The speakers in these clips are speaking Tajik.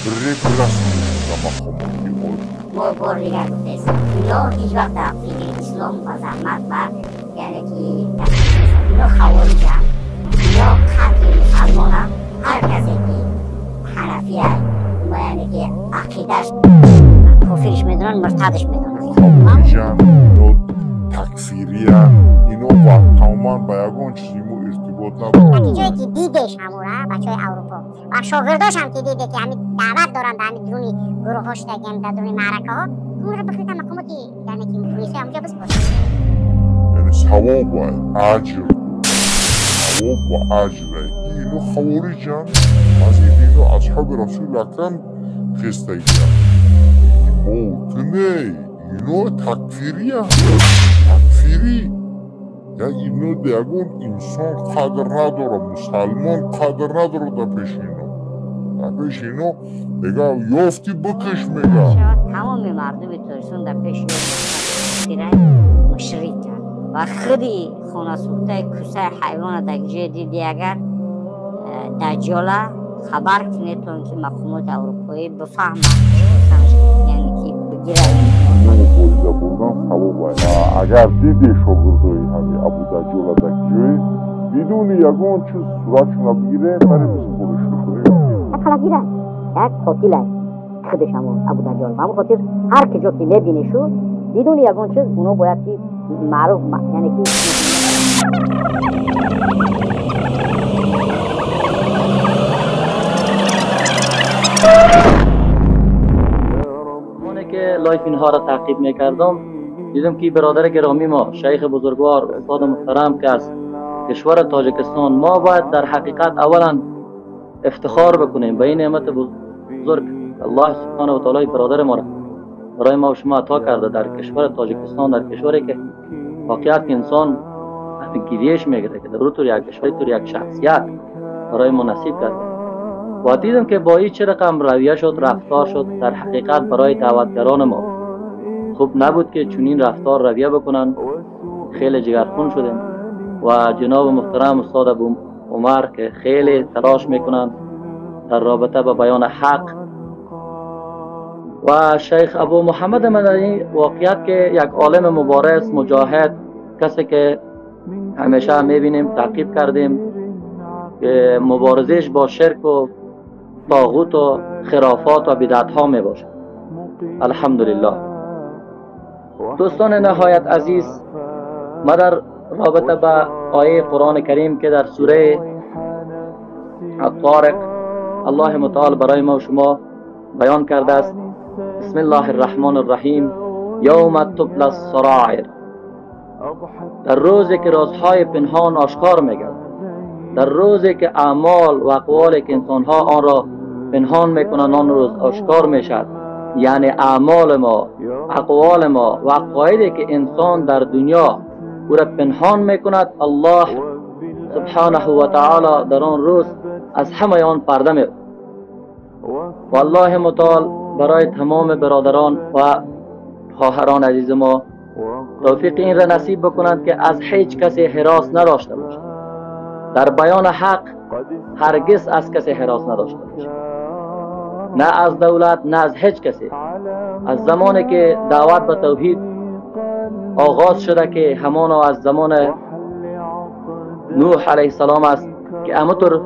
Бирасонед ба мақомоти олӣ. Мо бор дигар гуфтест, ино ҳеҷ вақт дар фикри ислом ва заҳмат ва яъне ки ино хавориҷанд, ино қатли мусалмонанд. Ҳар касе ки ҳанафия, яъне ки ақидаш кофириш медонанд, муртадаш медонанд. Хавориҷанд, ино такфириянд, ино ва тамоман ба ягон чизи мо иртибот надоранд. Натиҷое ки дидеш ҳамура бачаҳои Аврупо ва шогирдошам ки диде ки ҳамин даъват доранд дар ҳамин дуруни гурӯҳҳо шудагиам, дар дуруни маъракаҳо, ҳамура бихрита мақомоти яъне ки полисои ҳамҷо биспоред. Яъне савоб ва аҷр, савоб ва аҷр. Ино хавориҷанд, аз ино асҳоби расули акрам хестагианд. Мо ту не, ино такфириянд, такфирӣ. Як ино ягон инсон қадр надорад, мусалмон қадр надорад дар пеши ино. Дар пеши ино мега ёфтӣ бикиш мега. Тамоми мардуми Тоҷикистон дар пеши мушриканд ва худи хонасӯхтаи кӯсаи ҳайвона дар ҷое диди агар даҷҷола хабар кунедтон ки мақомоти аврупоӣ бифаҳманд, яъне ки бигиранд. Мубориза бурдан савоб аст. Агар диде шогирдои ҳамин Абу Даҷҷола дар ҷое бидуни ягон чиз суратшона бигире, баре бисупориш кунед. Як қалабгир аст, як қотил аст худаш ҳамон Абу Даҷҷол. Ба ҳамон хотир ҳар куҷо ки мебинишу бидуни ягон чиз оно бояд ки маъруф, яъне ки که live اینها را تعقیب میکردم، دیدم که برادر گرامی ما شیخ بزرگوار استاد محترم که از کشور تاجیکستان، ما باید در حقیقت اولا افتخار بکنیم به این نعمت بزرگ الله سبحانه و تعالی برادر ما را برای ما و شما عطا کرده در کشور تاجیکستان، در کشوری که واقعیت که انسان گریهش میگیره که در طور یک کشور طور یک شخصیت برای ما نصیب کرده. و دیدم که با این چه رقم رویه شد، رفتار شد، در حقیقت برای دعوتگران ما خوب نبود که چنین رفتار رویه بکنن. خیلی جگرخون شدیم و جناب محترم استاد ابو عمر که خیلی تلاش میکنن در رابطه با بیان حق و شیخ ابو محمد مدنی، واقعیت که یک عالم مبارز، مجاهد، کسی که همیشه میبینیم تعقیب کردیم که مبارزش با شرک و طاغوت و خرافات و بدعت ها می باشد. الحمدلله. دوستان نهایت عزیز، ما در رابطه با آیه قرآن کریم که در سوره الطارق الله متعال برای ما و شما بیان کرده است، بسم الله الرحمن الرحیم، یوم تبلی السرائر، در روزی که رازهای پنهان آشکار میگردد، در روزی که اعمال و اقوالی که انسانها آن را پنهان میکنند آن روز آشکار میشد. یعنی اعمال ما، اقوال ما و عقایدی که انسان در دنیا او را پنهان میکند، الله سبحانه و تعالی در آن روز از همه آن پرده می. و الله متعال برای تمام برادران و خواهران عزیز ما توفیق این را نصیب بکنند که از هیچ کسی هراس نداشته باشد. در بیان حق هرگز از کسی هراس نداشته باشد، نه از دولت، نه از هیچ کسی. از زمانی که دعوت به توحید آغاز شده که همانا از زمان نوح علیه السلام است که همونطور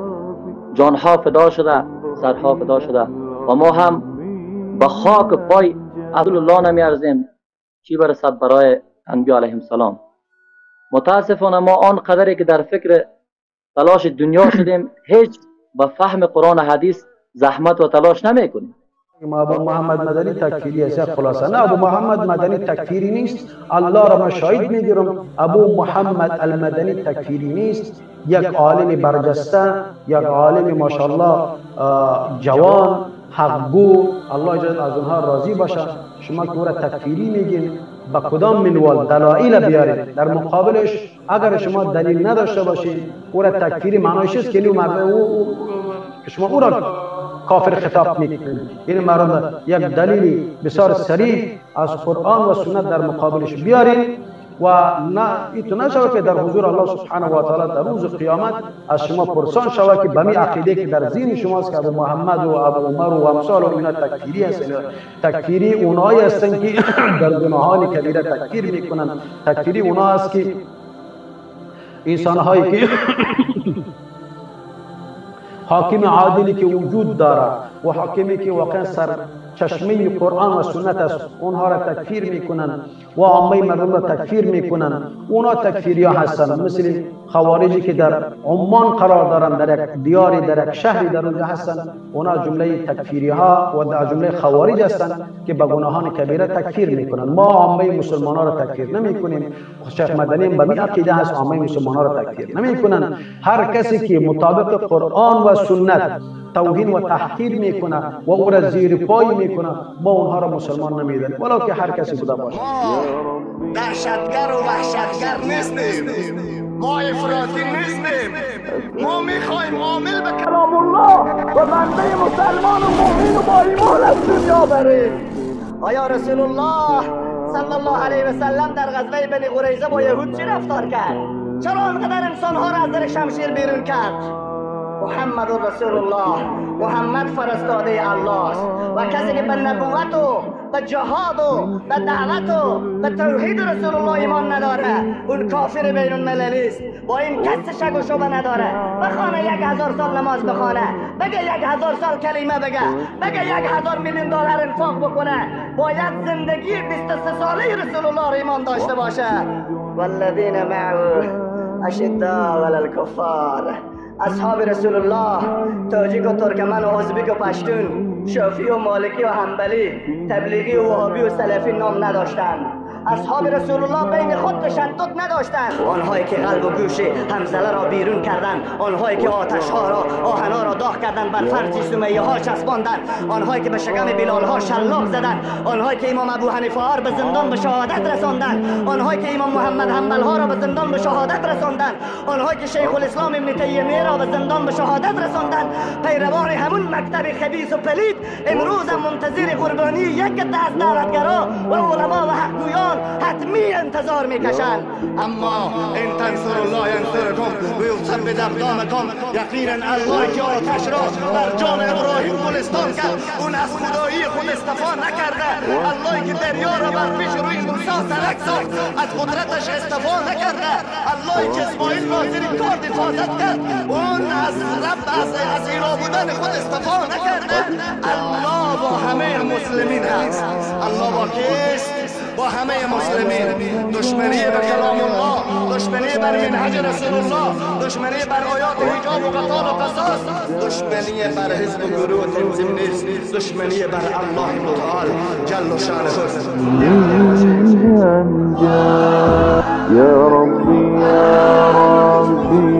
جانها فدا شده، سرها فدا شده و ما هم به خاک پای الله نمیارزیم چی برسد برای انبیا علیهم السلام. متاسفانه ما آن قدری که در فکر تلاش دنیا شدیم هیچ به فهم قرآن و حدیث زحمت و تلاش نمیکنیم. ابو محمد مدنی تکفیری است، خلاصه نه ابو محمد مدنی تکفیری نیست. الله را من شاهد میگیرم ابو محمد المدنی تکفیری نیست. یک عالم برجسته، یک عالم ماشاءالله جوان، حقگو، الله اجازه از اونها راضی باشه. شما که او را تکفیری میگین با کدام منوال دلایل بیارید در مقابلش؟ اگر شما دلیل نداشته باشید او را تکفیری معنایش است که شما او را کافر خطاب میکنید. این مردم یک دلیل بسیار صریح از قرآن و سنت در مقابلش بیارید. و نه ایتو نشود که در حضور الله سبحانه و تعالی در روز قیامت از شما پرسان شود که به می عقیده که در ذهن شماست که ابو محمد و ابو عمر و امثال و اینا تکفیری هستند. تکفیری اونایی هستند که در گناهان کبیره تکفیر میکنند. تکفیری اونا است که انسانهایی که حاکم عادلی که وجود دارد و حاکمی که واقعا سر چشمه قرآن و سنت است اونها را تکفیر میکنند و عامه مردم را تکفیر میکنند. اونها تکفیری ها هستند، مثل خوارجی که در عمان قرار دارند، در یک دیاری، در یک شهری در اونجا هستند. اونها جمله تکفیری ها و در جمله خوارج هستند که به گناهان کبیره تکفیر میکنند. ما عامه مسلمان ها را تکفیر نمیکنیم. شیخ مدنی به می عقیده هست عامه مسلمان ها را تکفیر نمیکنند. هر کسی که مطابق قرآن و سنت توهین و تحقیر میکنه و او را زیر پای میکنه، ما اونها را مسلمان نمیدانیم، ولو که هر کسی بوده باشه. ما دهشتگر و وحشتگر نیستیم، ما افراطی نیستیم، ما میخوایم عامل به کلام الله و بنده مسلمان و مؤمن و با ایمان از دنیا بریم. آیا رسول الله صلی الله علیه و سلم در غزوه بنی قریظه با یهود چی رفتار کرد؟ چرا آنقدر انسانها را از در شمشیر بیرون کرد؟ محمد رسول الله، محمد فرستاده الله است و کسی که به نبوت و به جهاد و به دعوت و به توحید رسول الله ایمان نداره اون کافر بین المللی است. با این کس شک و شبه نداره. بخوانه 1000 سال نماز بخوانه، بگه 1000 سال کلمه بگه، بگه 1000 میلیون دلار انفاق بکنه، باید زندگی 23 ساله رسول الله ایمان داشته باشه. والذین معه اشداء علی الکفار. اصحاب رسول الله تاجیک و ترکمن و ازبک و پشتون، شافعی و مالکی و حنبلی، تبلیغی و وهابی و سلفی نام نداشتند. اصحاب رسول الله بین خود تشدد نداشتند. آنهایی که قلب و گوش حنظله را بیرون کردند، آنهایی که آتشها را، آهنها را داغ کردند، بر فرج سمیه ها چسباندند، آنهایی که به شکم بلال ها شلاق زدند، آنهایی که امام ابو حنیفه ها را به زندان به شهادت رساندند، آنهایی که امام محمد حنبل ها را به زندان به شهادت رساندند، آنهایی که شیخ الاسلام ابن تیمیه را به زندان به شهادت رساندند، پیروان همون مکتب خبیث و پلید امروز هم منتظر قربانی یک عده از دعوتگرا و علما و حقگویان حتمی انتظار میکشند. اما ان تنصر الله ینصرکم و یثبت اقدامکم، یقینا الله که آتش را بر جان ابراهیم گلستان کرد اون از خدایی خود استفا نکرده. الله که دریا را بر پیش روی موسی سرک ساخت از قدرتش استفا نکرده. الله که اسماعیل را زیر کارد حفاظت کرد اون از رب از اله بودن خود استفا نکرده. الله با همه مسلمین هست. الله با کیست؟ با همه مسلمین. دشمنی به کلام الله، دشمنی بر منهج رسول الله، دشمنی بر آیات حجاب و قتال و قصاص، دشمنی بر حزب و گروه و تنظیم نیست، دشمنی بر الله متعال جل شانه. یا ربی یا ربی.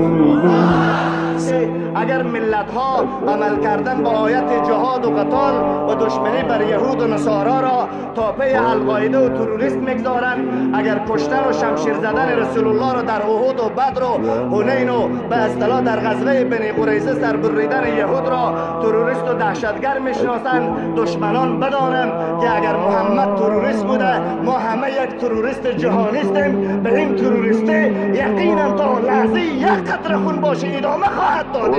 اگر ملت ها عمل کردن با آیت جهاد و قتال و دشمنی بر یهود و نصارا را تا پی القاعده و تروریست میگذارند، اگر کشتن و شمشیر زدن رسول الله را در احد و بدر و حنین و به اصطلاح در غزوه بنی قریظه سر بریدن یهود را تروریست و دهشتگر میشناسند، دشمنان بدانند که اگر محمد تروریست بوده ما همه یک تروریست جهانیستیم. به این تروریستی یقینا تا لحظه یک قطره خون باشه ادامه خواهد داد.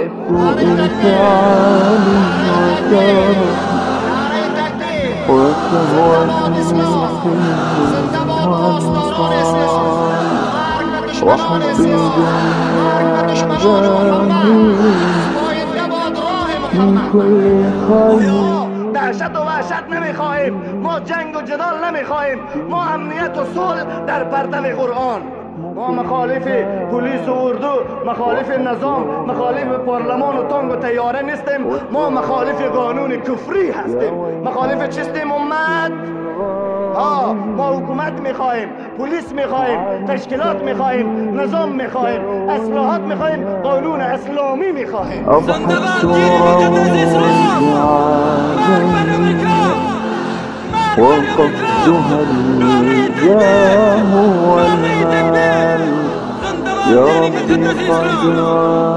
دهشت و وحشت نمیخواهیم، ما جنگ و جدال نمیخواهیم، ما امنیت و صلح در پرتو قرآن. ما مخالف پلیس و اردو، مخالف نظام، مخالف پارلمان و تانک و طیاره نیستیم. ما مخالف قانون کفری هستیم. مخالف چیستیم امت؟ ها، ما حکومت میخواهیم، پلیس میخواهیم، تشکیلات میخواهیم، نظام میخواهیم، اصلاحات میخواهیم، قانون اسلامی میخواهیم. وقفتها الجاه والمال. یا ربی قد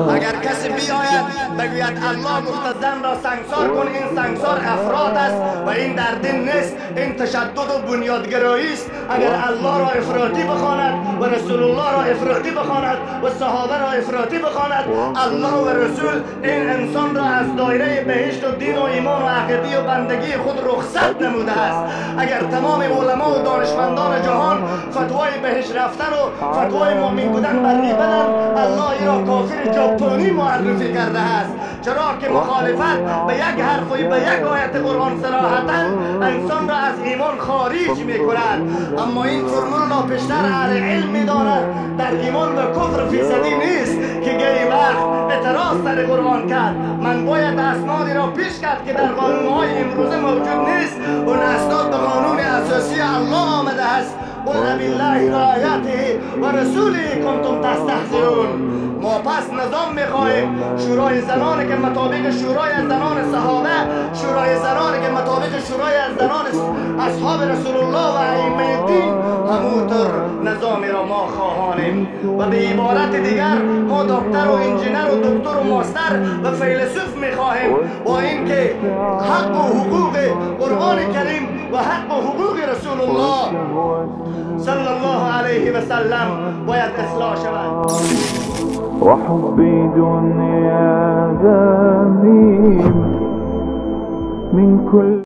اگر کسی بیاید بگوید الله گفته زن را سنگسار کن، این سنگسار افراد است و این در دین نیست، این تشدد و بنیادگرایی است. اگر الله را افراطی بخواند و رسول الله را افراطی بخواند و صحابه را افراطی بخواند، الله و رسول این انسان را از دایره بهشت و دین و ایمان و عقیده و بندگی خود رخصت نموده است. اگر تمام علما و دانشمندان جهان فتوای بهشت رفتن و فتوای مؤمن بودن بر این بدن، الله ای را کافر ژاپنی معرفی کرده است. چرا که مخالفت به یک حرف و به یک آیت قرآن صراحتا انسان را از ایمان خارج میکند. اما این فرمول را پیشتر اهل علم میداند، در ایمان و کفر فیصدی نیست که گهی وقت اعتراض سر قرآن کرد. من باید اسنادی را پیش کرد که در قانونهای امروزه موجود نیست. اون اسناد به قانون اساسی الله آمده است. قل بالله و آیاته و رسوله کنتم تستهزئون. ما پس نظام میخواهیم، شورای زنان که مطابق شورای زنان صحابه، شورای زنان که مطابق شورای زنان اصحاب رسول الله و ائمه دین، همونطور نظامی را ما خواهانیم. و به عبارت دیگر ما دکتر و انجینر و دکتر و ماستر و فیلسوف میخواهیم، با اینکه حق و حقوق قرآن کریم و حق و حقوق رسول الله صلی الله علیه و سلم باید اصلاح شود. وحبي دنيا ذميم من كل